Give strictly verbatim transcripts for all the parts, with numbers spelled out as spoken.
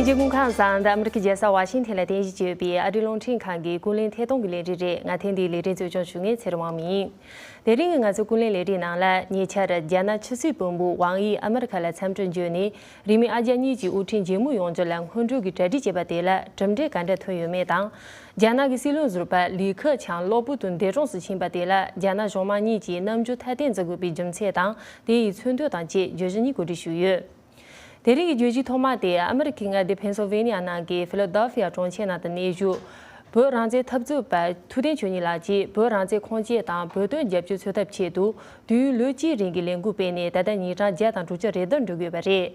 ཁྱེད་སྐུ་ཁམས་བཟང་། འདི་ཨ་མི་རི་ཀའི་རྒྱལ་ས་ཝ་ཤིང་ཐན་ལ་རྟེན་གཞི་བྱས་ཡོད་པའི་ཨ་རིའི་རླུང་འཕྲིན་ཁང་གི་ཀུན་གླེང་ཐད་གཏོང་གི་ལས་རིམ་རེད། ང་ཐེངས་འདིའི་ལས་རིམ་གཙོ་སྐྱོང་ཞུ་མཁན་ཚེ་རིང་དབང་མོ་ཡིན། དེ་རིང་གི་ང་ཚོའི་ཀུན་གླེང་ལས་རིམ་ནང་ལ་ཉེ་ཆར་རྒྱ་ནག་ཕྱི་སྲིད་བློན་པོ་ཝང་དབྱི་ཨ་མི་རི་ཁ་ལ་འཚམས་འདྲིར་འབྱོན་ནས། རིང་མིན་ཨ་རྒྱ་གཉིས་ཀྱི་དབུ་ཁྲིད་མཇལ་མོལ་ཡོང་རྒྱུ་ལ་སྔོན་འགྲོ་གི་གྲ་སྒྲིག་བྱས་པ་དེ་ལ་གྲུབ་འབྲས་ག་འདྲ་ཐོན་ཡོད་མེད་དང་། རྒྱ་ནག་གི་སྲིད་བློན་ཟུར་པ་ལི་ཁེ་ཆང་གློ་བུར་དུ་འདས་གྲོངས་སུ་ཕྱིན་པ་དེ་ལ་རྒྱ་ནག་གཞུང་མང་གཉིས་ཀྱིས་རྣམ་འགྱུར་ཐ་དད་འཛིན་དགོས་པའི་རྒྱུ་མཚན་དང་། དེ་ཡི་མཚོན་དོན་དང་བཅས་བརྗོད་གཞི་གཉིས་གོ་སྒྲིག་ཞུས་ཡོད། དེ་རིང་གི་བརྗོད་གཞི་ཐོག་མ་དེ་ཨ་མི་རི་ཀའི་མངའ་སྡེ་ཕེན་སིལ་ཝེ་ནི་ཡ་ནང་གི་ཕི་ལ་ཌེལ་ཕི་ཡ་གྲོང་ཁྱེར་ནང་དུ་གནས་བཞུགས། བོད་རང་བཙན་འཐབ་རྩོད་པ་ཐུབ་བསྟན་ཆོས་ཉིད་ལགས་ཀྱིས་བོད་རང་བཙན་ཁུངས་སྐྱེལ་དང་བོད་དོན་རྒྱབ་སྐྱོར་འཚོལ་ཐབས་ཆེད་དུ། དུས་ཡུན་ལོ་གཅིག་རིང་གི་ལས་འགུལ་སྤེལ་ནས་ད་ལྟ་ཉིན་གྲངས་བརྒྱ་དང་དྲུག་ཅུ་རེ་ལྟར་འགྲོ་གི་ཡོད་པ་རེད།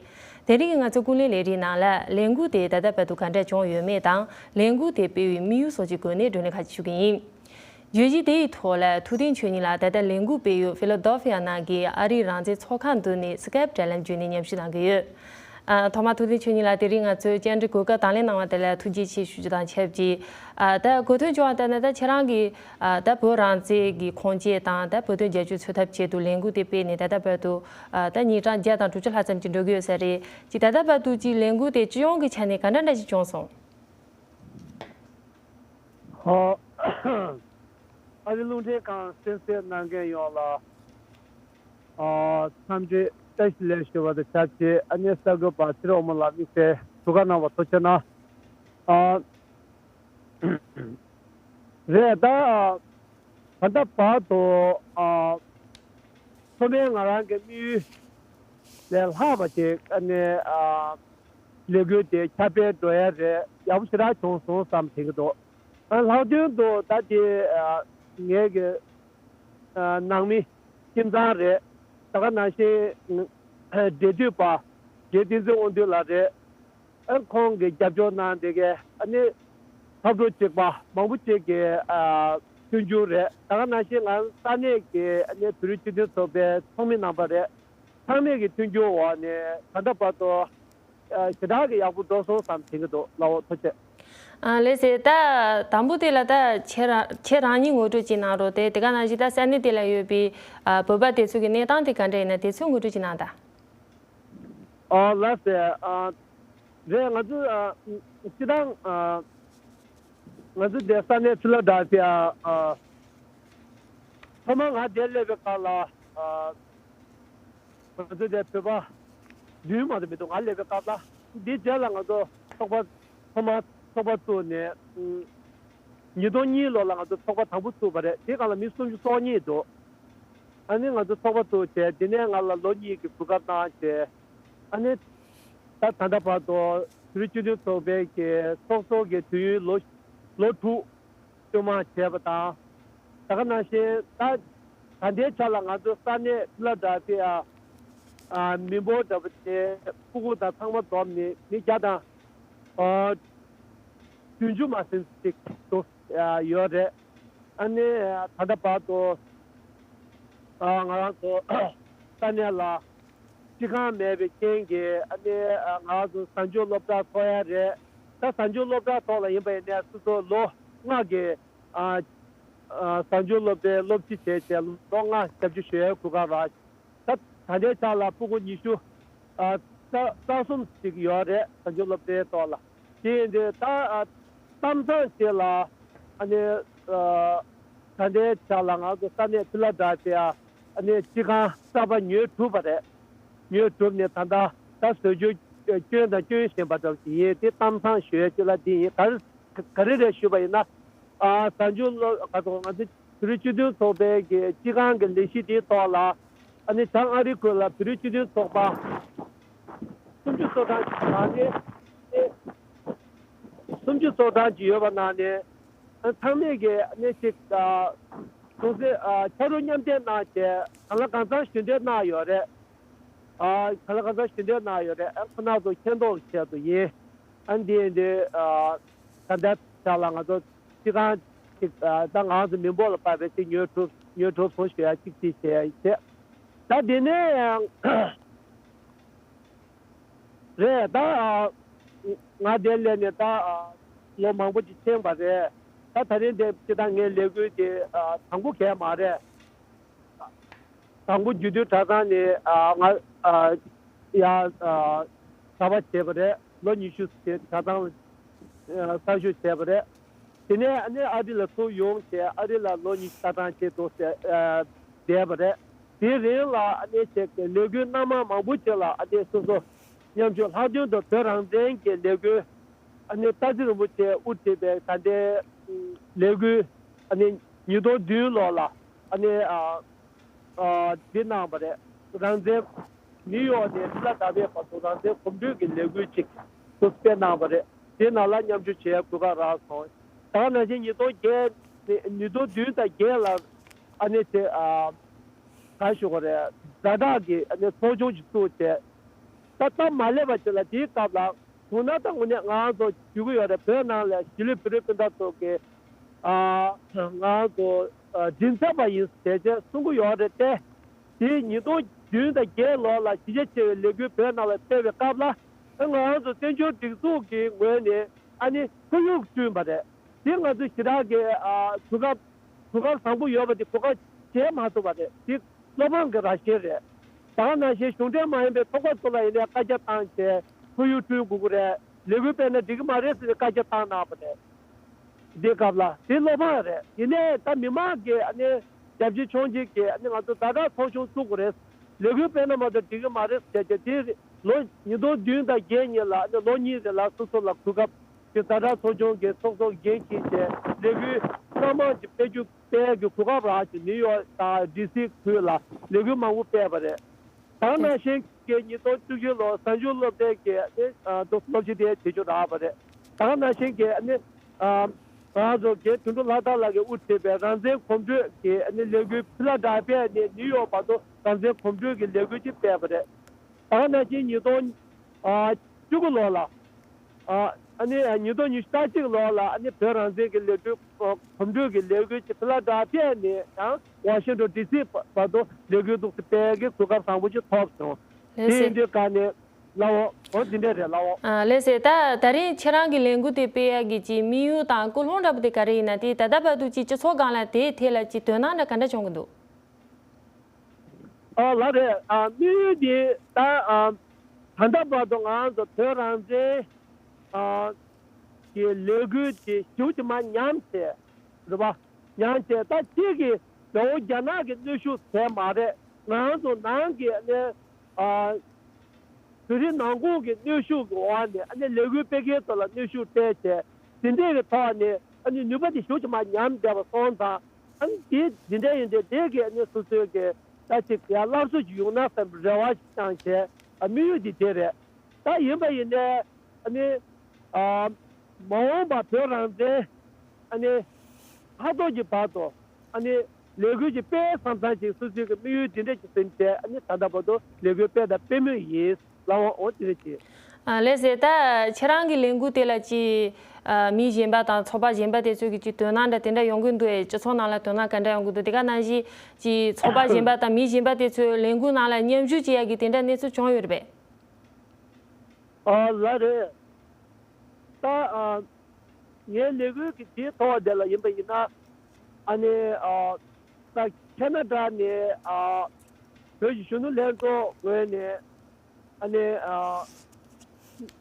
དེ་རིང་གི་ང་ཚོའི་ཀུན་གླེང་ལས་རིམ་ནང་ལ་ལས་འགུལ་དེ་ད་ལྟ་བར་དུ་ག་འདྲ་བྱུང་ཡོད་མེད་དང་། ལས་འགུལ་དེ་སྤེལ་བའི་དམིགས་ཡུལ་སོགས་ཀྱི་སྒོ་ནས་བགྲོ་གླེང་ཁ་ཤས་ཞུ་གི་ཡིན། བརྗོད་གཞི་དེ་ཡི་ཐོག་ལ་ཐུབ་བསྟན་ཆོས་ཉིད་ལགས་ད་ལྟ་ལས་འགུལ་སྤེལ་ཡུལ་ཕི་ལ་ཌེལ་ཕི་ཡ་ནང་གི་ཨ་རིའི་རང་བཙན་ཚོགས་ཁང་དུ་ནས་སི་ཀེབ་དྲ་ལམ་བརྒྱུད་ནས་མཉམ་ཞུགས་གནང་གི་ཡོད། ཨ། ཐོག་མར་ཐུབ་བསྟན་ཆོས་ཉིད་ལགས་དེ་རིང་ང་ཚོའི་བཅར་འདྲི་གོ་སྐབས་དང་ལེན་གནང་བ་དེ་ལ་ཐུགས་རྗེ་ཆེ་ཞུ་རྒྱུ་དང་ཆབས་ཅིག་ཨ། ད་གོ་ཐོས་བྱུང་བ་ལྟར་ན་ད་ཁྱེད་རང་གིས་ཨ། ད་བོད་རང་བཙན་གྱི་ཁུངས་སྐྱེལ་དང་ད་བོད་དོན་རྒྱབ་སྐྱོར་འཚོལ་ཐབས་ཆེད་དུ་ལས་འགུལ་དེ་སྤེལ་ནས་ད་ལྟ་བར་དུ་ཨ། ད་ཉིན་གྲངས་བརྒྱ་དང་དྲུག་ཅུ་ལྷག་ཙམ་ཅིག་འགྲོ་གི་ཡོད་ས་རེད། ཅིག་ད་ལྟ་བར་དུ་ཅིག་ལས་འགུལ་དེ་སྤྱི་ཡོངས་ཀྱི་ཆ་ནས་ག་འདྲ་འདྲ་ཞིག་བྱུང་སོང་། ཨ། ཨ་རི་རླུང་འཕྲིན་ཁང་གསན་གཟིགས་གནང་མཁན་ཡོངས་ལ། ཨ། འཚམས་འདྲི་བཀྲ་ཤིས་བདེ་ལེགས་ཞུ་བ་དང་ཆབས་ཅིག་ཨ་ནེ་གསར་འགོད་པ་ཚེ་རིང་དབང་མོ་ལགས་དམིགས་བསལ་བྲིས་སྐར་གནང་བ་ཐུགས་རྗེ་གནང་། ཨ། རེད་ད། ད་ལྟ་བར་དུ། ཨ། ཐོག་མའི་ང་རང་གི་དམིགས་ཡུལ་ལས་ལྷག་པ་ཅིག་ཨ་ནེ། ཨ། ལས་འགུལ་དེ་ཁྱབ་སྤེལ་འགྲོ་ཡ་རེད། ཡག་པོ་ཞེ་དྲག་བྱུང་སོང་བསམ་དྲན་གྱི་འདུག་ཨ། ལྷག་དོན་དུ་ད་དེ། ཨ། ངེད་ཀྱི། ཨ། ནང་མི་ཁྱིམ་ཚང་རེད། ད་ག་ནང་བཞིན། འབྲེལ་མཐུད་པ། རྒན་བསྟན་འཛིན་དབང་འདུས་ལགས་རེད། ཨ། ཁོང་གིས་རྒྱབ་སྐྱོར་གནང་བསྡད་མཁན་ཨ་ནི་ཕར་འགྲོ་གཅིག་པ་མང་པོ་ཅིག་གི། ཨ། མཐུན་འགྱུར་རེད། ད་ག་ནང་བཞིན་ང་ས་གནས་ཀྱི་ཨ་ནི་བོད་རིགས་སྤྱི་མཐུན་ཚོགས་པའི་ཚོགས་མི་རྣམ་པ་རེད། ཚང་མས་ཀྱི་མཐུན་འགྱུར་འོག་ནས་ད་ལྟ་བར་དུ། ཨ། ཞེ་དྲག་གི་ཡག་པོ་འགྲོ་སོང་བསམ་དྲན་གྱི་འདུག་ལགས་འོ། ཐུགས་རྗེ་ཆེ། ཨ། ལགས་སེ། ད་དང་པོ་དེ་ལ་ད་ཁྱེད་རང་ཁྱེད་རང་ཉིད་ངོ་སྤྲོད་ཅིག་གནང་རོགས། དེ་དེ་ག་ནང་བཞིན་ད་ས་གནས་དེ་ལ་ཡོད་པའི། ཨ། བོད་པ་དེ་ཚོ་གི་གནས་སྟངས་དེ་ག་འདྲ་ཡིན་ན་དེ་ཚོ་ངོ་སྤྲོད་ཅིག་གནང་དང་། ཨ། ལགས་སེ། ཨ། རེད། ང་ཚོ། ཨ། སྤྱིར་བཏང་། ཨ། ང་ཚོ་འདི་ས་གནས་ཕི་ལ་ཌེལ་ཕི་ཡ། ཨ། ཐོག་མར་ང་འདིར་སླེབས་པའི་སྐབས་ལ། ཨ། ང་ཚོ་འདིར་བོད་པ་བདུན་མ་གཏོགས་མི་འདུག་ང་སླེབས་པའི་སྐབས་ལ། འདིའི་རྗེས་ལ་ང་ཚོ་ཚོགས་པ་ཐོག་མ་ཚོགས་པ་བཙུགས་ནས། ཨ། ཉིས་སྟོང་གཉིས་ལོ་ལ་ང་ཚོ་ཚོགས་པ་དང་པོ་བཙུགས་པ་རེད། དེའི་སྒང་ལ་མི་སུམ་ཅུ་སོ་གཉིས་འདུག་ཨ་ནི་ང་ཚོ་ཚོགས་པ་བཙུགས་བྱས། དེ་ནས་ང་ལ་ལོ་གཉིས་ཀྱི་གོ་སྐབས་གནང་བྱས། ཨ་ནི་ད་ད་ལྟ་བར་དུ་བོད་རིགས་སྤྱི་མཐུན་ཚོགས་པའི་གི་ཚོགས་གཙོ་གི་དུས་ཡུན་ལོ་ལོ་དྲུག་བསྐྱོད་མ་བྱས་པ་དང་། ད་ག་ནང་བཞིན་ད་ད་ལྟའི་ཆ་ལ་ང་ཚོ་ས་གནས་ཕི་ལ་ཌེལ་ཕི་ཡ། ཨ། མི་འབོར་འདྲ་པོ་དེ་སྤུ་གུ་དང་ཚང་མ་བསྡོམས་ནས་མི་བརྒྱ་དང་། ཨ། བདུན་ཅུ་མ་ཟིན་ཅིག་འདུག་ཡོད་རེད། ཨ་ནི་ད་ལྟ་བར་དུ། ཨ། ང་རང་ཚོ་ས་གནས་ལ་སྤྱི་ཁང་མེད་པའི་རྐྱེན་གྱིས། ཨ་ནི་ང་རང་ཚོ་གཟའ་མཇུག་སློབ་གྲྭ་ཚོགས་ཡ་རེད། ད་གཟའ་མཇུག་སློབ་གྲྭ་ཐོག་ལ་ཡིན་པ་ཡིན་ནའི་སོ་སོ་ལོ་ལྔ་གི། ཨ། ཨ། གཟའ་མཇུག་སློབ་གྲྭའི་སློབ་སྤྱི་བྱས་བྱས་ལོ་ལྔ་ཞབས་ཕྱི་ཞུ་ཡའི་གོ་སྐབས་རག་ད་ད་ལྟའི་ཆ་ལ་སྤུ་གུ་ཉི་ཤུ། ཨ། རྩ་རྩ་གསུམ་ཞིག་ཡོད་རེད། གཟའ་མཇུག་སློབ་གྲྭའི་ཐོག་ལ། དེ་ཡིན་དུས་ད། ཨ། གཏམ་བཟང་ཞིག་ལ། ཨ་ནི། ཨ། ད་ལྟའི་ཆ་ལ་ང་ཚོ་ས་གནས་ཕི་ལ་ཌེལ་ཕི་ཡ། ཨ་ནི་སྤྱི་ཁང་གསར་པ་ཉོས་གྲུབ་པ་རེད། ཉོས་གྲུབ་ནས་ད་ལྟ་ད་བཟོ་བཅོས་སྐྱོན་དང་སྐྱོན་བཞིན་པ་འདྲ་ཞིག་ཡིན། དེ་གཏམ་བཟང་ཞུ་ཡ་ཅིག་ལ་འདི་ཡིན། ག་རེ་ག་རེ་རེད་ཞུས་པ་ཡིན་ན། ཨ། གཟའ་མཇུག་སློབ་ག་ཚོད་ང་ཚོ་བོད་རིགས་སྤྱི་མཐུན་ཚོགས་པའི་གི་སྤྱི་ཁང་གི་ལས་གཞི་དེའི་ཐོག་ལ། ཨ་ནི་བྱང་ཨ་རི་ཁུལ་ལ་བོད་རིགས་སྤྱི་མཐུན་ཚོགས་པ་སུམ་ཅུ་སོ་གྲངས་ཀྱི་ནང་ནས། སུམ་ཅུ་སོ་གྲངས་ཀྱི་ཡོད་པ་ནང་ནས། ཨ། ཚང་མས་ཀྱི་ཨ་ནི་ཅིག་ཨ། གྲོང་གསེབ། ཨ། ཕྱག་རོགས་མཉམ་འདེགས་གནང་བྱས་གང་ལ་གང་འཚམ་ཞུ་འདོད་གནང་ཡོད་རེད། ཨ། གང་ལ་གང་འཚམ་ཞུ་འདོད་གནང་ཡོད་རེད། ཨ། ཁོ་རང་ཚོ་མཁྱེན་རྟོགས་ཆེད་དུ་ཡིན། ཨ། འདི་འདི། ཨ། ད་ལྟའི་ཆ་ལ་ང་ཚོ་སྤྱི་ཁང་ཅིག་ཨ། ད་ང་ཚོ་མི་འབོར་ལ་དཔག་པའི་ཅིག་ཉོས་གྲུབ་ཉོས་གྲུབ་སོང་ཞུ་ཡ་ཅིག་ཅིག་བྱས་བྱས། ད་དེ་ནས་ཡང་རེད་ད། ཨ། ང་འདིར་སླེབས་ནས་ད། ཨ། ལོ་མང་པོ་ཅིག་ཕྱིན་པ་རེད། ད་ད་རིང་འདི་སྤྱིར་བཏང་ངའི་ལས་འགུལ་དེ། ཨ། དང་པོ་གས་མ་རེད། དང་པོ་རྒྱུད་སྟོད་གྲྭ་ཚང་ནས། ཨ། ང་། ཨ། ཡ། ཨ། གྲྭ་པ་བྱས་པ་རེད། ལོ་ཉི་ཤུ་ཟེར་ཆ་ཚང་ལ་གསར་ཞུགས་བྱས་པ་རེད། དེ་ནས་ཨ་ནི་ཨ་རི་ལ་ཚུར་ཡོང་བྱས་ཨ་རི་ལ་ལོ་ཉི་ཤུ་ཆ་ཚང་བྱས་འདུག་ཟེར་བསྡད་པ་རེད། དེའི་རིང་ལ་ཨ་ནི་བྱས་ཀྱི་ལས་འགུལ་སྣ་མང་མང་པོ་ཅིག་ལ་ཨ་ནི་སོ་སོ་མཉམ་ཞུགས། ལྷག་དོན་དུ་བོད་རང་བཙན་གྱི་ལས་འགུལ་ཨ་ནི་སྟག་འཚེར་རིན་པོ་ཆེ་དབུ་ཁྲིད་པའི་ད་ལྟའི་ལས་འགུལ་ཨ་ནི་ཉིས་སྟོང་བདུན་ལོ་ལ་ཨ་ནི་ཨ་ཨ་འདི་གནང་བ་རེད། རང་བཙན་ནིའུ་ཡོག་ནས་ཕི་ལ་ཌེལ་ཕི་ཡ་བར་དུ་རང་བཙན་གོམ་བགྲོད་ཀྱི་ལས་འགུལ་ཅིག་ཏུ་སྤེལ་གནང་བ་རེད། དེ་ནང་ལ་མཉམ་ཞུགས་བྱེད་ཡ་གོ་སྐབས་རག་སོང་། ད་ག་ནང་བཞིན་ཉིས་སྟོང་བརྒྱད་ཉིས་སྟོང་བདུན་དང་བརྒྱད་ལ་ཨ་ནི་དེ་ཨ་ག་ཞུ་དགོས་རེད། ཛ་དྲག་གི་ཨ་ནི་ཚོགས་ཆུང་ཅིག་བཙུགས་བྱས། ད་སྟབས་མ་ལེགས་པ་ཅིག་ལ་དེའི་སྐབས་ལ་དུང་ན་ད་དངོས་གནས་ང་རང་ཚོ་ཞུ་གི་ཡོད་རེད། བོད་ནང་ལ་གཞིས་ལུས་བོད་རིགས་སྤུན་ཟླ་ཚོ་གི་ཨ་ང་རང་ཚོ་ཨ་མགྲིན་ཚབ་པ་ཡིན་ཟེར་བྱས་གསུང་གི་ཡོད་རེད་དེ། དེ་ཉིས་སྟོང་བདུན་དང་བརྒྱད་ལོ་ལ་གཞིས་ཆགས་ཆེ་བའི་ལས་འགུལ་བོད་ནང་ལ་སྤེལ་བའི་སྐབས་ལ་ང་རང་ཚོ་བཙན་བྱོལ་སྒྲིག་འཛུགས་ཀྱི་ངོས་ནས་ཨ་ནི་ཁོར་ཡུག་བསྐྲུན་པ་རེད། དེ་ང་ཚོ་ཞེ་དྲག་གི་ཨ་གོ་སྐབས་གོ་སྐབས་བཟང་པོ་ཡོད་པ་དེ་གོ་སྐབས་བརྗེད་མ་ཐུབ་པ་རེད། དེ་བློ་ཕམ་གྱི་རང་བཞིན་རེད། ད་ག་ནང་བཞིན་གཞུང་འབྲེལ་མ་ཡིན་པའི་ཚོགས་པ་ཚོ་ལ་ཡིན་ནའི་བཀའ་རྒྱ་བཏང་བྱས་ཁོར་ཡུག་བསྐྲུན་དགོས་ཀྱི་རེད། ལས་འགུལ་སྤེལ་ན་འགྲིག་གི་མ་རེད་ཟེར་ནས་བཀའ་རྒྱ་བཏང་གནང་བ་རེད། འདི་སྐབས་ལ་དེ་བློ་ཕམ་རེད། ཡིན་ནའི་ད་མི་མང་གི་ཨ་ནི་རྒྱབ་སྐྱོར་ཆུང་ཆུང་གིས་ཨ་ནི་ང་ཚོ་ཛ་དྲག་ཚོགས་ཆུང་བཙུགས་དགོས་རེད། ལས་འགུལ་སྤེལ་ན་མ་གཏོགས་འགྲིག་གི་མ་རེད་ཟེར་བྱས་དེ་ལོ་ཉིས་སྟོང་བདུན་དང་བརྒྱད་གཉིས་ལ་ཨ་ནི་ལོ་གཉིས་རེ་ལ་སོ་སོ་ལ་གོ་སྐབས་ཀྱི་ཛ་དྲག་ཚོགས་ཆུང་གི་ཚོགས་གཙོ་འགན་འཁྱེར་བྱས་ལས་འགུལ་སྣ་མང་ཅིག་སྤེལ་རྒྱུ་སྤེལ་གྱི་གོ་སྐབས་རག་ཅིང་ནིའུ་ཡོག་དང་ཌི་སི་ཁུལ་ལ་ལས་འགུལ་མང་པོ་སྤེལ་བ་རེད། ད་ག་ནང་བཞིན་གྱི་ཉིས་སྟོང་བཅུ་བཞི་ལོར་གཟའ་མཇུག་སློབ་གྲྭའི་གི་ཨ་ནི་ཨ་སློབ་ཕྲུག་དེ་བྱེད་རྒྱུ་རག་པ་རེད། ད་ག་ནང་བཞིན་གྱི་ཨ་ནི་ཨ་ང་ཚོ་གི་དོན་གྲུབ་ལྷ་དར་ལགས་ཀྱིས་དབུ་ཁྲིད་པའི་རང་བཙན་གོམ་བགྲོད་ཀྱི་ཨ་ནི་ལས་འགུལ་ཕི་ལ་ཌེལ་ཕི་ཡ་ནས་ནིའུ་ཡོག་བར་དུ་རང་བཙན་གོམ་བགྲོད་ཀྱི་ལས་འགུལ་ཅིག་སྤེལ་བ་རེད། ད་ག་ནང་བཞིན་ཉིས་སྟོང་ཨ་བཅུ་དགུ་ལོ་ལ་ཨ་ཨ་ནི་ཉིས་སྟོང་ཉི་ཤུ་རྩ་གཅིག་ལོ་ལ་ཨ་ནི་བོད་རང་བཙན་གྱི་ལས་འགུལ་གོམ་བགྲོད་ཀྱི་ལས་འགུལ་གྱི་ཕི་ལ་ཌེལ་ཕི་ཡ་ནས་ཡང་ཝ་ཤིང་ཊོན་ཌི་སི་བར་དུ་ལས་འགུལ་འདུག་སེ་སྤེལ་གྱི་གོ་སྐབས་བཟང་པོ་ཞིག་ཐོབ་སོང་། ལགས་དེ་ཡིན་སེ། དུས་ག་ནས་ལའོ་འོ་འདི་འདྲས་རེད་ལའོ། ཨ་ལགས་སེ། ད་ད་རིང་ཁྱེད་རང་གི་ལས་འགུལ་དེ་སྤེལ་ཡག་གི་ཅིག་དམིགས་ཡུལ་དང་ཀུན་སློང་འདྲ་པོ་དེ་ག་རེ་ཡིན་ན་དེ་ད་ལྟ་བར་དུ་ཅིག་སྤྱི་ཚོགས་སྒང་ལ་དེའི་ཐད་ལ་ཅིག་དོ་སྣང་འདྲ་ག་འདྲ་བྱུང་གི་འདུག་ཨ་ལགས་རེད། ཨ་དམིགས་ཡུལ་འདི་ད་ཨ་ད་ལྟ་བར་དུ་ང་རང་ཚོ་བོད་རང་བཙན་ཨ་གྱི་ལས་འགུལ་དེ་ཞེ་པོ་ཅིག་མར་ཉམས་བྱས་རེད་པ། ཉམས་བྱས་ད་ཁྱེད་ཀྱིས་ལའོ་རྒྱ་ནག་གི་གནོན་ཤུགས་བྱས་མ་རེད། ང་རང་ཚོ་ནང་གི་ཨ་ནི་ཨ་བོད་རིགས་ནང་ཁུལ་གྱི་གནོན་ཤུགས་ཀྱི་འོག་ནས་ཨ་ནི་ལས་འགུལ་སྤེལ་མཁན་ཚོ་ལ་གནོན་ཤུགས་སྤྲད་བྱས་དེ་འདྲས་ཀྱི་ཐོག་ནས་ཨ་ནི་ནུས་པ་དེ་ཞེ་པོ་ཅིག་མར་ཉམས་བསྡད་པ་སོང་ཙང་། ཨ་ནི་དེ་འདི་འདྲ་ཡིན་དུས་དེ་གི་ཨ་ནི་སོ་སོའི་གི་ད་ཅིག་ཡར་སླར་གསོ་ཅིག་ཡོང་ན་བསམ་པའི་རེ་བ་ཞིག་བཅངས་བྱས། ཨ་དམིགས་ཡུལ་འདི་དེ་རེད། ད་ཡིན་པ་ཡིན་ནའི་ཨ་ནི་ཨ་མ་འོངས་པ་བོད་རང་བཙན་ཨ་ནི་ཧ་ཏོག་གི་བར་དུ་ཨ་ནི་ལས་འགུལ་གྱི་དཔེ་བསམ་བསམ་ཞིག་སོ་སོའི་གི་དམིགས་ཡུལ་འདི་འདྲ་ཞིག་བཟུང་བྱས་ཨ་ནི་ད་ལྟ་བར་དུ་ལས་འགུལ་སྤེལ་དང་སྤེལ་མུས་ཡིན། ལའོ་འོ་དེ་རེད་ཅེས། ཨ་ལགས་སེ། ད་ཁྱེད་རང་གི་ལས་འགུལ་དེ་ལ་ཅིག་ཨ་མི་གཞན་པ་དང་ཚོགས་པ་གཞན་པ་དེ་ཚོས་ཀྱི་ཅིག་དོ་སྣང་འདྲ་དེ་འདྲ་ཡོང་གི་འདུག་ཨེ། སྤྱི་ཚོགས་ནང་ལ་དོ་སྣང་ག་འདྲ་ཡོང་གི་འདུག་དེ་ག་ནང་བཞིན་ཅིག་ཚོགས་པ་གཞན་པ་དང་མི་གཞན་པ་དེ་ཚོས་ལས་འགུལ་ནང་ལ་མཉམ་ཞུགས་བྱེད་ཡག་གི་དེ་འདྲ་གནས་ཚུལ་བྱུང་ཡོད་རེད་པས། ཨ་ལགས་རེད། ད་ཨ་ངའི་ལས་འགུལ་གྱི་དེའི་ཐོག་དེ་ལ་ཡིན་པ་ཡིན་ན་ཨ་ནི་ཨ་ད་ཁེ་ན་ཌ་ནས་ཨ་བོད་ཀྱི་གཞོན་ནུ་ལྷན་ཚོགས་ངོས་ནས་ཨ་ནི་ཨ་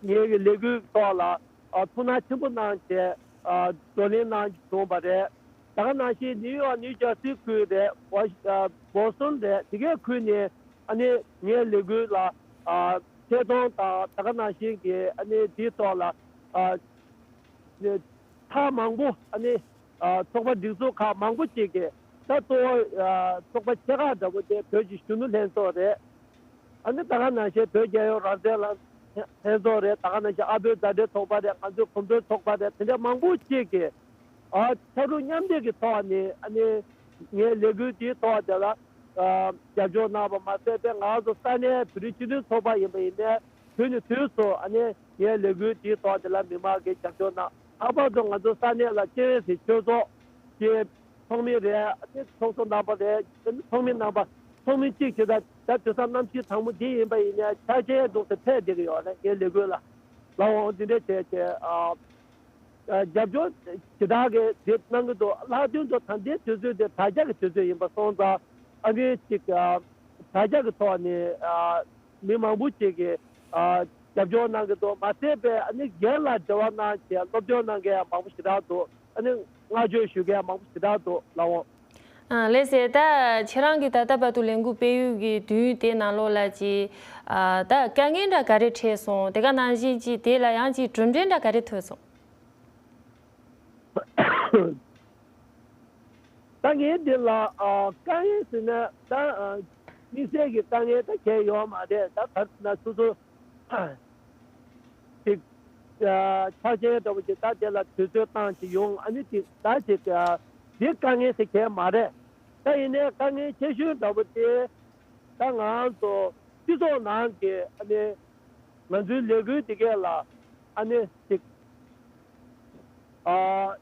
ངའི་གི་ལས་འགུལ་ཐོག་ལ་ཨ་ཐུགས་སྣང་ཆེན་པོ་གནང་བྱས་ཨ་བགྲོ་གླེང་གནང་བྱུང་བ་རེད། ད་ག་ནང་བཞིན་ནིའུ་ཡོག་ནིའུ་ཇར་སི་ཁུལ་རེད། ཝ་ཤི་ཨ་བོ་སི་ཊོན་རེད། དེ་གའི་ཁུལ་ནས་ཨ་ནི་ངའི་ལས་འགུལ་ལ་ཨ་ཆེད་གཏོང་དང་ད་ག་ནང་བཞིན་གྱི་ཨ་ནི་དེའི་ཐོག་ལ་ཨ་ཐག་མང་པོ་ཨ་ནི་ཨ་ཚོགས་པ་སྒྲིག་འཛུགས་ཁག་མང་པོ་ཅིག་གིས་ད་གཙོ་བོ་ཨ་ཚོགས་པ་ཆེ་ཁག་འདྲ་པོ་དེ་བོད་ཀྱི་གཞོན་ནུ་ལྷན་ཚོགས་རེད། ཨ་ནི་ད་ག་ནང་བཞིན་བོད་རྒྱལ་ཡོངས་རང་བཙན་ལྷན་ཚོགས་རེད། ད་ག་ནང་བཞིན་ཨ་བོད་མཛའ་འབྲེལ་ཚོགས་པ་རེད། ང་ཚོའི་གོམ་བགྲོད་ཚོགས་པ་རེད། དེ་འདྲ་མང་པོ་ཅིག་གིས་ཨ་ཕྱག་རོགས་མཉམ་འདེགས་ཀྱི་ཐོག་ནས་ཨ་ནི་ངའི་ལས་འགུལ་དེའི་ཐོག་དེ་ལ་ཨ་རྒྱབ་སྐྱོར་གནང་བ་མ་ཟད་པའི་ང་ཚོ་ས་གནས་བོད་རིགས་སྤྱི་མཐུན་ཚོགས་པ་ཡིན་པ་ཡིན་ནའི་དུས་ནས་དུས་སུ་ཨ་ནི་ངའི་ལས་འགུལ་དེའི་ཐོག་དེ་ལ་མི་མང་གིས་རྒྱབ་སྐྱོར་གནང་། ལྷག་པར་དུ་ང་ཚོ་ས་གནས་ལ་སྤྱན་རས་གཟིགས་ཆོས་ཚོགས་ཀྱི་ཚོགས་མི་རེད། ཨ་ནི་ཚོགས་གཙོ་རྣམ་པ་རེད། ཨ་ནི་ཚོགས་མི་རྣམ་པ་ཚོགས་མི་གཅིག་བྱེད་ད་ད་དུས་སང་གནམ་གཤིས་གྲང་མོ་འདི་ཡིན་པ་ཡིན་ནའི་ཆ་ཆེན་འདུག་སེ་ཕེབས་བསྡད་ཀྱི་ཡོད་རེད། ངའི་ལས་འགུལ་ལ་ལའོ་འདི་འདྲས་བྱས་བྱས་ཨ་ཨ་རྒྱབ་སྐྱོར་ཞེ་དྲག་གི་དེ་གནང་གི་འདུག་ལྷག་དོན་དུ་ད་ལྟའི་དུས་ཚོད་དེ་དྲ་རྒྱ་གི་དུས་ཚོད་ཡིན་པ་སོང་ཙང་ཨ་ནི་ཅིག་ཨ་དྲ་རྒྱ་གི་ཐོག་ནས་ཨ་མི་མང་པོ་ཅིག་གིས་ཨ་ རྒྱབ་སྐྱོར་གནང་གི་འདུག་མ་ཟད་པའི་ཨ་ནི་སྒེར་ལ་འབྲེལ་བ་གནང་བྱས་སློབ་སྟོན་གནང་མཁན་ཡང་མང་པོ་ཞེ་དྲག་འདུག་ཨ་ནི་བསྔགས་བརྗོད་ཞུ་མཁན་ཡང་མང་པོ་ཞེ་དྲག་འདུག་ལགས་འོང་། ཨ། ལགས་སེ། ད་ཁྱེད་རང་གིས་ད་ལྟ་བར་དུ་ལས་འགུལ་སྤེལ་ཡུལ་གྱི་དུས་ཡུན་དེ་ནང་ལོགས་ལ་ཅིག་ཨ། ད་དཀའ་ངལ་འདྲ་ག་རེ་འཕྲད་སོང་། དེ་ག་ནང་བཞིན་ཅིག་དེ་ལ་ཡང་ཅིག་གྲུབ་འབྲས་འདྲ་ག་རེ་ཐོན་སོང་། དཀའ་ངལ་འདི་ལ་ཨ། དཀའ་ངལ་ཟེར་ན་ད་ཨ། དམིགས་བསལ་གྱི་དཀའ་ངལ་ད་གང་ཡང་ཡོད་མ་རེད། ད་ག་རེ་ཟེར་ན་སོ་སོ་ཅིག་ཨ། ཆ་རྐྱེན་འདྲ་པོ་ཅིག་ད་དེ་ལ་དུས་ཚོད་བཏང་ཅིག་ཡོང་ཨ་ནི་ཅིག་ད་ཅིག་ཨ། འདི་དཀའ་ངལ་ཟེར་མཁན་མ་རེད། ད་ཡིན་ནའི་དཀའ་ངལ་ཆེ་ཤོས་འདྲ་པོ་དེ་ད་ང་རང་ཚོ་སྤྱི་ཚོགས་ནང་གི་ཨ་ནི་ང་ཚོའི་ལས་འགུལ་འདི་གས་ལ་ཨ་ནི་ཅིག་ཨ།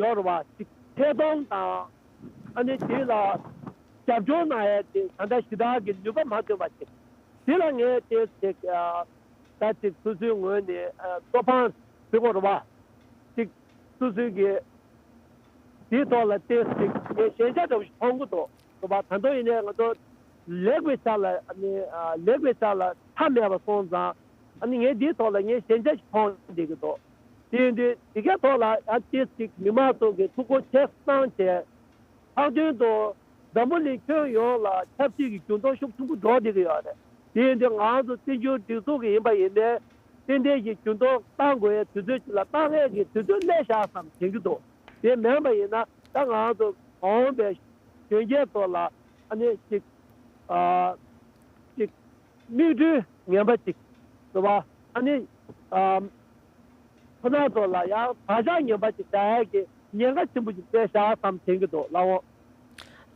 ཡོད་རེད་བ། ཅིག་ཐད་གཏོང་དང་ཨ་ནི་དེ་ལ་རྒྱབ་སྐྱོར་གནང་ཡས་དེ་ད་ལྟ་ཞེ་དྲག་གི་ནུས་པ་མ་ཐོན་པ་ཅིག་དེ་ལ་ངས་དེ་ཅིག་ཨ། ད་ཅིག་སོ་སོའི་ངོས་ནས་ཨ། བློ་ཕམ་ཟེར་དགོས་རེད་བ། ཅིག་སོ་སོའི་གི་དེའི་ཐོག་ལ་ཏོག་ཙམ་ངས་ཞན་ཆ་འདྲ་བོ་ཞིག་མཐོང་གི་འདུག་རེད་བ། ད་དུང་ཡིན་ནའི་ང་ཚོ་ལེགས་པའི་ཆ་ལ་ཨ་ནི་ཨ། ལེགས་པའི་ཆ་ལ་མཐའ་མེད་པ་སོང་ཙང་ཨ་ནི་ངས་འདིའི་ཐོག་ལ་ངས་ཞན་ཆ་ཞིག་མཐོང་བསྡད་ཀྱི་འདུག་དེ་ཡིན་དུས་འདི་གའི་ཐོག་ལ་ཡང་ཏོག་ཙམ་མི་མང་ཚོ་གི་ཐུགས་ཁུར་ཆེ་བཏང་བྱས། ལྷག་དོན་དུ་འཛམ་བུ་གླིང་ཁྱོན་ཡོངས་ལ་ཆབ་སྲིད་ཀྱི་འགྱུར་ལྡོག་ཤུགས་ཆེན་པོ་འགྲོ་བསྡད་ཀྱི་ཡོད་རེད། དེ་ཡིན་དུས་ང་ཚོ་བཙན་བྱོལ་སྒྲིག་འཛུགས་ཀྱི་ཡིན་པ་ཡིན་ནའི་ཏན་ཏན་གྱི་འགྱུར་ལྡོག་གཏང་དགོས་ཡའི་དུས་ཚོད་ཅིག་ལ་གཏང་ཡས་ཀྱི་དུས་ཚོད་སླེབས་བཞག་བསམ་དྲན་གྱི་འདུག་དེ་མིན་པ་ཡིན་ན་ད་ང་ཚོ་འོང་བའི་གཞོན་སྐྱེས་ཚོ་ལ་ཨ་ནི་ཅིག་ཨ། ཅིག་མིག་འཕྲུལ་ངན་པ་ཅིག་རེད་བ། ཨ་ནི་ཨ། ཁོ་ན་ཚོ་ལ་ཡང་བག་ཆགས་ངན་པ་ཅིག་བཞག་ཡག་གི་ཉེན་ཁ་ཆེན་པོ་ཅིག་སྤྲད་བཞག་བསམ་དྲན་གྱི་འདུག་ལགས་འོང་།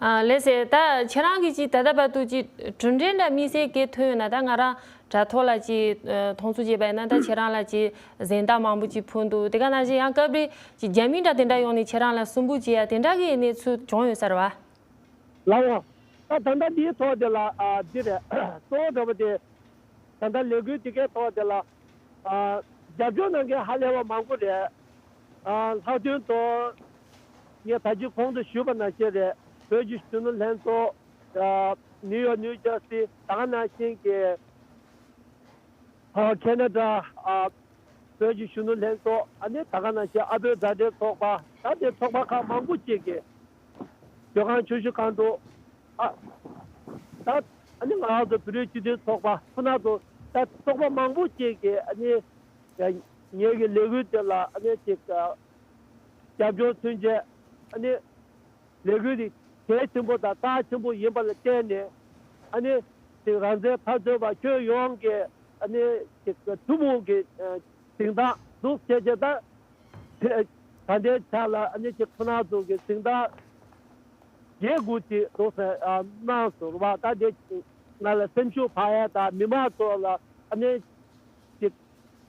ཨ། ལགས་སེ། ད་ཁྱེད་རང་གིས་ཅིག་ད་ལྟ་བར་དུ་ཅིག་གྲུབ་འབྲས་འདྲ་དམིགས་བསལ་གྱི་ཐོན་ཡོད་ན། ད་ང་རང་དྲ་ཐོག་ལ་ཅིག་ཨ། མཐོང་ཚུལ་བྱས་པ་ཡིན་ན་ད་ཁྱེད་རང་ལ་ཅིག་གཟེངས་རྟགས་མང་པོ་ཅིག་ཕུལ་འདུག་དེ་ག་ནང་བཞིན་ཡང་སྐབས་རེ་ཅིག་རྒྱ་མི་འདྲ་དེ་འདྲ་ཡོང་ནས་ཁྱེད་རང་ལ་སུན་པོ་བྱེད་ཡ་དེ་འདྲ་གི་གནས་ཚུལ་བྱུང་ཡོད་ས་རེད་བ། ལགས་འོང་། ད་ད་ལྟ་འདིའི་ཐོག་དེ་ལ་ཨ། འདི་རེད། གཙོ་བོ་འདྲ་པོ་དེ་ད་ལྟ་ལས་འགུལ་དེ་གའི་ཐོག་དེ་ལ་ཨ། རྒྱབ་སྐྱོར་གནང་མཁན་ཧ་ལས་པ་མང་པོ་རེད། ཨ། ལྷག་དོན་དུ་ངས་ད་ཅི་གོང་དུ་ཞུས་པ་ནང་བཞིན་རེད། བོད་ཀྱི་གཞོན་ནུ་ལྷན་ཚོགས་ཨ། ནིའུ་ཡོག་ནིའུ་ཇར་སི་ད་ག་ནང་བཞིན་གྱི་ཨ། ཁེ་ན་ཌ་ཨ། བོད་ཀྱི་གཞོན་ནུ་ལྷན་ཚོགས་ཨ་ནི་ད་ག་ནང་བཞིན་ཨ་བོད་མཛའ་འབྲེལ་ཚོགས་པ་ད་དེ་ཚོགས་པ་ཁག་མང་པོ་ཅིག་གིས་བོད་ཁང་ཆུ་བཞི་སྒང་དྲུག་ཨ། ད་ཨ་ནི་ང་རང་ཚོ་བོད་རིགས་སྤྱི་མཐུན་ཚོགས་པ་ཁོ་ན་ཚོ་ད་ཚོགས་པ་མང་པོ་ཅིག་གིས་ཨ་ནི་ངེད་ཀྱི་ལས་འགུལ་དེ་ལ་ཨ་ནི་ཅིག་རྒྱབ་སྐྱོར་མཚོན་ཆེད་ཨ་ནི། ལས་འགུལ་འདི་གལ་ཆེན་པོ་དང་རྩ་ཆེན་པོ་ཡིན་པ་ལ་བརྟེན་ནས་ཨ་ནི་དེ་རང་བཙན་འཐབ་རྩོད་པ་ཁྱོན་ཡོངས་ཀྱི་ཨ་ནི་དེ་ཐུན་མོང་གི་གཟེངས་རྟགས་འདུག་བྱས་རྗེས་ད་ད་ལྟའི་ཆ་ལ་ཨ་ནི་དེ་ཁོ་ན་ཚོ་གི་གཟེངས་རྟགས་བརྒྱད་དགུ་ཅིག་འདུག་ཟེར་གནང་སོང་བ། ད་དེ་ང་ལ་སེམས་ཤུགས་འཕར་ཡ་དང་མི་མང་ཚོ་ལ་ཨ་ནི་དེ་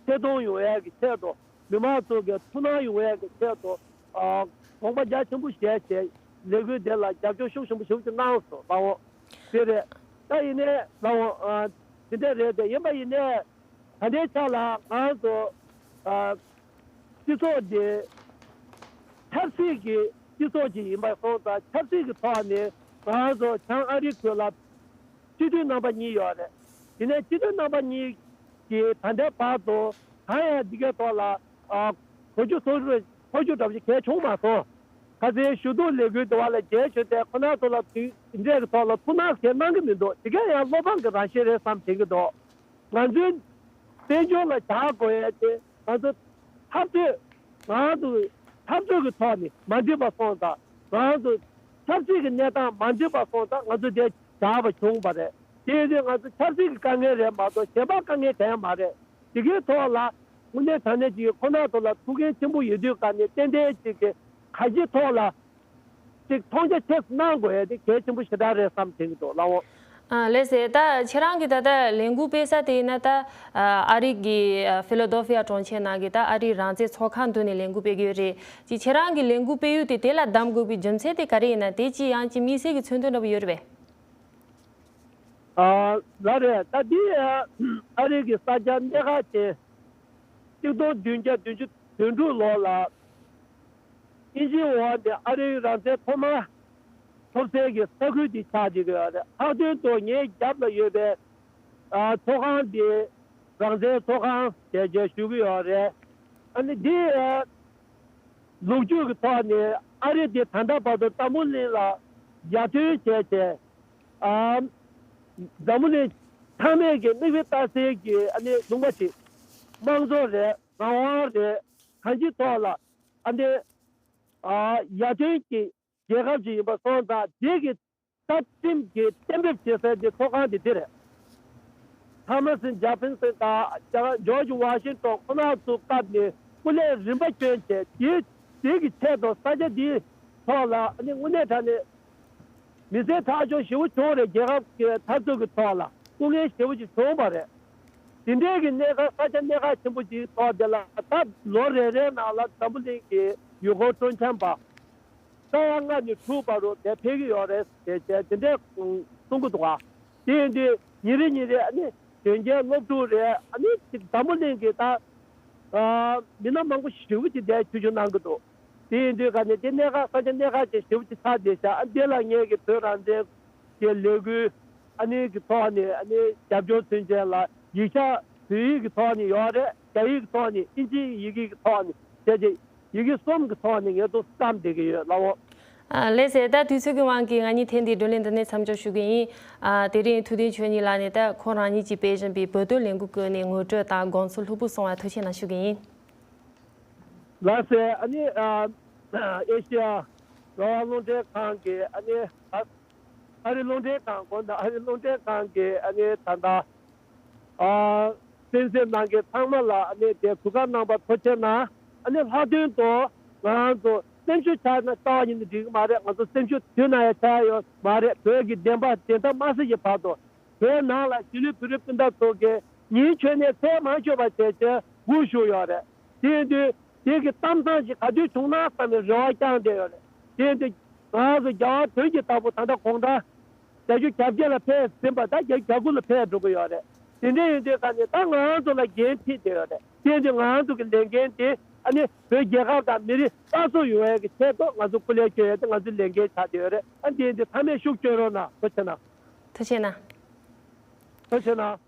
ཆེ་མཐོང་ཡོང་ཡས་ཀྱི་ཆེད་དུ་མི་མང་ཚོ་གི་ཐུགས་སྣང་ཡོང་ཡས་ཀྱི་ཆེད་དུ་ཨ་དགོངས་པ་རྒྱ་ཆེན་པོ་བཞེས་བྱས་ལས་འགུལ་དེ་ལ་རྒྱབ་སྐྱོར་ཤུགས་ཆེན་པོ་ཞེ་པོ་ཅིག་གནང་སོང་། ལགས་འོང་། དེ་རེད། ད་ཡིན་ནའི་ལགས་འོང་། ཨ་དེ་འདྲ་རེད་དེ། ཡིན་པ་ཡིན་ནའི་ད་ལྟའི་ཆ་ལ་ང་ཚོ་ཨ་སྤྱི་ཚོགས་འདི་ཆབ་སྲིད་ཀྱི་སྤྱི་ཚོགས་ཅིག་ཡིན་པ་སོང་ཙང་ཆབ་སྲིད་ཀྱི་ཐོག་ནས་ང་ཚོ་བྱང་ཨ་རིའི་ཁུལ་ལ་སྤྱི་འཐུས་རྣམ་པ་གཉིས་ཡོད་རེད། དེ་ནས་སྤྱི་འཐུས་རྣམ་པ་གཉིས་ཀྱིས་ད་ལྟའི་བར་དུ་གང་ཡང་འདི་གའི་ཐོག་ལ་ཨ་གོ་རྒྱུ་ཐོས་རྒྱུ་ཐོས་རྒྱུ་འདྲ་པོ་ཞིག་གང་ཡང་བྱུང་མ་སོང་། ཁ་སང་ཞུ་གཏུག་ལས་འགུལ་དེ་བ་ལ་མཇལ་ཞུས་ཏེ་ཁོ་ན་ཚོ་ལ་དུས་འདི་འདྲའི་ཐོག་ལ་ཐུགས་སྣང་གང་ཡང་གནང་གི་མི་འདུག་དེ་ག་ཡང་བློ་ཕམ་གྱི་རང་བཞིན་རེད་བསམ་དྲན་གྱི་འདུག་ང་ཚོའི་དཔལ་འབྱོར་ལ་བཞག་དགོས་ཡ་དེ་ང་ཚོ་འཐབ་རྩོད་ང་ཚོ་འཐབ་རྩོད་ཀྱི་ཐོག་ནས་མ་འགྲིག་པ་སོང་ཙང་། ང་ཚོ་ཆབ་སྲིད་ཀྱི་གནས་སྟངས་མ་འགྲིག་པ་སོང་ཙང་ང་ཚོ་དེ་བཞག་པ་བྱུང་བ་རེད། དེ་ཡིན་དུས་ང་ཚོ་ཆབ་སྲིད་ཀྱི་དཀའ་ངལ་རེད་མ་གཏོགས་གཞན་པ་དཀའ་ངལ་གང་ཡང་མ་རེད། དེ་གའི་ཐོག་ལ་དངོས་གནས་དྲང་གནས་ཅིག་ཁོ་ན་ཚོ་ལ་ཐུགས་འགན་ཆེན་པོ་ཡོད་དུས་ག་ནས་ཏན་ཏན་ཅིག་གི་ག་གི་ཐོག་ལ་ཅིག་མཐོང་རྒྱ་ཆེ་ཙམ་གནང་དགོས་ཡ་དེ་གལ་ཆེན་པོ་ཞེ་དྲག་རེད་བསམ་དྲན་གྱི་འདུག་ལགས་འོང་། ཨ་ལགས་སེ། ད་ཁྱེད་རང་གིས་ད་ལྟ་ལས་འགུལ་སྤེལ་ས་དེ་ཡིན་ན་ད་ཨ་རི་གི་ཨ་ཕི་ལ་ཌེལ་ཕི་ཡ་གྲོང་ཁྱེར་ནང་གི་ད་ཨ་རིའི་རང་བཙན་ཚོགས་ཁང་མདུན་ནས་ལས་འགུལ་སྤེལ་གྱི་ཡོད་རེད། ཅིག་ཁྱེད་རང་གིས་ལས་འགུལ་སྤེལ་ཡུལ་དེ་དེ་ལ་བདམས་དགོས་པའི་རྒྱུ་མཚན་དེ་ག་རེ་ཡིན་ན། དེ་ཅིག་ཡང་ཅིག་དམིགས་བསལ་གྱི་མཚོན་དོན་འདྲ་པོ་ཡོད་རེད་པས། ཨ་ལགས་རེད། ད་འདི་ཨ་རི་གི་གསར་འགྱུར་གནད་འགག་ཅན། གཅིག་སྟོང་བདུན་བརྒྱ་བདུན་ཅུ་དོན་དྲུག་ལོ་ལ་དབྱིན་ཇིའི་འོག་ནས་ཨ་རིའི་རང་བཙན་ཐོག་མར་ཐོབ་སའི་གི་ས་ཁུལ་དེ་ཆགས་བསྡད་ཀྱི་ཡོད་རེད། ལྷག་དོན་དུ་ངའི་རྒྱབ་ལ་ཡོད་པའི་ཨ་ཚོགས་ཁང་དེ་ རང་བཙན་ཚོགས་ཁང་ཞེས་བྱས་ཞུ་གི་ཡོད་རེད། ཨ་ནི་འདི་ལོ་རྒྱུས་ཀྱི་ཐོག་ནས་ཨ་རི་དེ་ད་ལྟ་བར་དུ་འཛམ་བུ་གླིང་ལ་ཡར་ཐོན་བྱས་བྱས། ཨ། འཛམ་བུ་གླིང་ཚང་མས་ཀྱི་མིག་དཔེ་ལྟ་སའི་གི་ཨ་ནི་ལུང་པ་ཞིག་དམངས་གཙོ་རེད། རང་དབང་རེད། གང་ཅིའི་ཐོག་ལ་ཨ་ནི་ཨ་ཡར་ཐོན་གྱི་རྒྱལ་ཁབ་ཅིག་ཡིན་པ་སོང་ཙང་དེ་གི་རྩ་ཁྲིམས་ཀྱི་གཏན་འབེབས་བྱེད་སའི་གི་ཚོགས་ཁང་དེ་དེ་རེད། ཐ་མ་སིན་ཇེ་ཕིན་སིན་དང་ཇོར་ཇི་ཝ་ཤིང་ཏོན་ཁོ་ན་ཚོའི་སྐབས་ནས་སྐུ་ལས་རིམ་པ་བསྐྱོན་བྱས་དེ་དེ་གི་ཆེད་དུ་ས་ཆ་འདིའི་ཐོག་ལ་ཨ་ནི་དངོས་གནས་དྲང་གནས། མི་སེར་ཐག་གཅོད་ཞེ་པོ་བྱུང་རེད། རྒྱལ་ཁབ་ཀྱི་འཐབ་རྩོད་ཀྱི་ཐོག་ལ་སྐུ་ངལ་ཞེ་པོ་ཅིག་བྱུང་བ་རེད། དེ་འདྲའི་གི་གནས་སྐབས་ས་ཆ་གནད་འགག་ཆེན་པོ་ཅིག་ཐོག་དེ་ལ་ད་ལོ་རེ་རེའི་ནང་ལ་འཛམ་བུ་གླིང་གི་ཡུལ་སྐོར་སྤྲོ་འཆམ་པ་ས་ཡ་ལྔ་ནས་དྲུག་བར་དུ་དེ་ཕེབས་ཀྱི་ཡོད་རེད་ཟེར་བྱས་དེ་འདྲའི་གསུང་གི་འདུག་ག་དེ་ཡིན་དུས་ཉིན་རེ་ཉིན་རེ་ཨ་ནི་གཞོན་སྐྱེས་སློབ་ཕྲུག་རེད། ཨ་ནི་འཛམ་བུ་གླིང་གི་ད་མི་སྣ་མང་པོ་ཞེ་པོ་ཅིག་དེ་ཆོས་ཞུ་གནང་གི་འདུག་དེ་ཡིན་དུས་ག་ནས་དེ་གནད་འགག་ས་ཆ་གནད་འགག་ཅན་ཞེ་པོ་ཅིག་ཆགས་བསྡད་ཤག་ཨ་འདི་ལ་ངས་ཀྱི་བོད་རང་བཙན་གྱི་ལས་འགུལ་ཨ་ནི་གི་ཐོག་ནས་ཨ་ནི་རྒྱབ་སྐྱོར་མཚོན་ཆེད་ལ་ཡིག་ཆ་བོད་ཡིག་གི་ཐོག་ནས་ཡོད་རེད། རྒྱ་ཡིག་གི་ཐོག་ནས་ཨིན་ཇིའི་ཡི་གེ་གི་ཐོག་ནས་བྱས་རྗེས་ཡི་གེ་གསུམ་གི་ཐོག་ནས་ངས་ཚོ་བརྩམས་བསྡད་ཀྱི་ཡོད་ལགས་འོ། ཨ། ལགས་སེ། ད་དུས་ཚོད་ཀྱི་དབང་གིས་ང་གཉིས་ཐེངས་འདིའི་བགྲོ་གླེང་འདི་ནས་མཚམས་འཇོག་ཞུ་གི་ཡིན། ཨ། དེ་རིང་ཐུབ་བསྟན་ཆོས་ཉིད་ལགས་ནས་ད་ཁོང་རང་ཉིད་ཀྱིས་སྤེལ་བཞིན་པའི་བོད་དོན་ལས་འགུལ་སྐོར་ནས་ངོ་སྤྲོད་དང་དགོངས་ཚུལ་ལྷུག་པོ་གསུང་བར་ཐུགས་རྗེ་གནང་ཞུ་གི་ཡིན། ལགས་སེ། ཨ་ནི་ཨ་ཨེ་ཤི་ཡ་རང་དབང་རླུང་འཕྲིན་ཁང་གི་ཨ་ནི་ཨ་ཨ་རི་རླུང་འཕྲིན་ཁང་དགོངས་དག་ཨ་རི་རླུང་འཕྲིན་ཁང་གི་ཨ་ནི་ད་ལྟ་ཨ་གསན་གཟིགས་གནང་མཁན་ཚང་མ་ལ་ཨ་ནི་དེ་གོ་སྐབས་གནང་བར་ཐུགས་རྗེ་གནང་། ཨ་ནི་ལྷག་དོན་དུ་ང་རང་ཚོ་སེམས་ཤུགས་ཆག་ན་རྩ་བ་ཉིད་ནས་འགྲིག་གི་མ་རེད། ང་ཚོ་སེམས་ཤུགས་དུས་ན་ཡང་ཆག་ཡོད་མ་རེད། བོད་ཀྱི་བདེན་པ་བདེན་མཐའ་མ་གསལ་གྱི་བར་དུ་བོད་ནང་ལ་གཞིས་ལུས་བོད་རིགས་སྤུན་ཟླ་ཚོ་གིས་ཉིན་མཆོད་གནས་ཚལ་མ་མཆོད་པ་བྱས་བྱས་སྒུག་བཞུགས་ཡོད་རེད། དེ་ཡིན་དུས་དེ་གི་གཏམ་བཟང་ཞིག་ག་དུས་བྱུང་ན་བསམ་པའི་རེ་བ་བཅངས་བསྡད་ཡོད་རེད། དེ་ཡིན་དུས་ང་རང་ཚོ་རྒྱལ་བ་དོན་གྱི་བདག་པོ་ད་ལྟ་དགུང་གྲངས་བརྒྱད་ཅུ་གྱ་བརྒྱད་ལ་ཕེབས་ཟིན་པ་ད་བརྒྱད་ཅུ་གྱ་དགུ་ལ་ཕེབས་འགྲོ་གི་ཡོད་རེད། དེ་འདྲ་ཡིན་དུས་ད་ནི་ད་ང་རང་ཚོ་ལ་འགན་འཁྲི་དེ་ཡོད་རེད། དེ་ཡིན་དུས་ང་རང་ཚོ་གི་ལས་འགན་དེ་ཨ་ནི་བོད་རྒྱལ་ཁབ་དང་མི་རིགས་སླར་གསོ་ཡོང་ཡས་ཀྱི་ཆེད་དུ་ང་ཚོ་སྐུ་ལས་བསྐྱོན་ཡས་དེ་ང་ཚོའི་ལས་འགན་ཆགས་བསྡད་ཡོད་རེད། ཨ་དེ་ཡིན་དུས་ཚང་མས་ཤུགས་བསྐྱོན་རོགས་གནང་། ཐུགས་རྗེ་གནང་། ཐུགས་རྗེ་གནང་། ཐུགས་རྗེ་གནང་།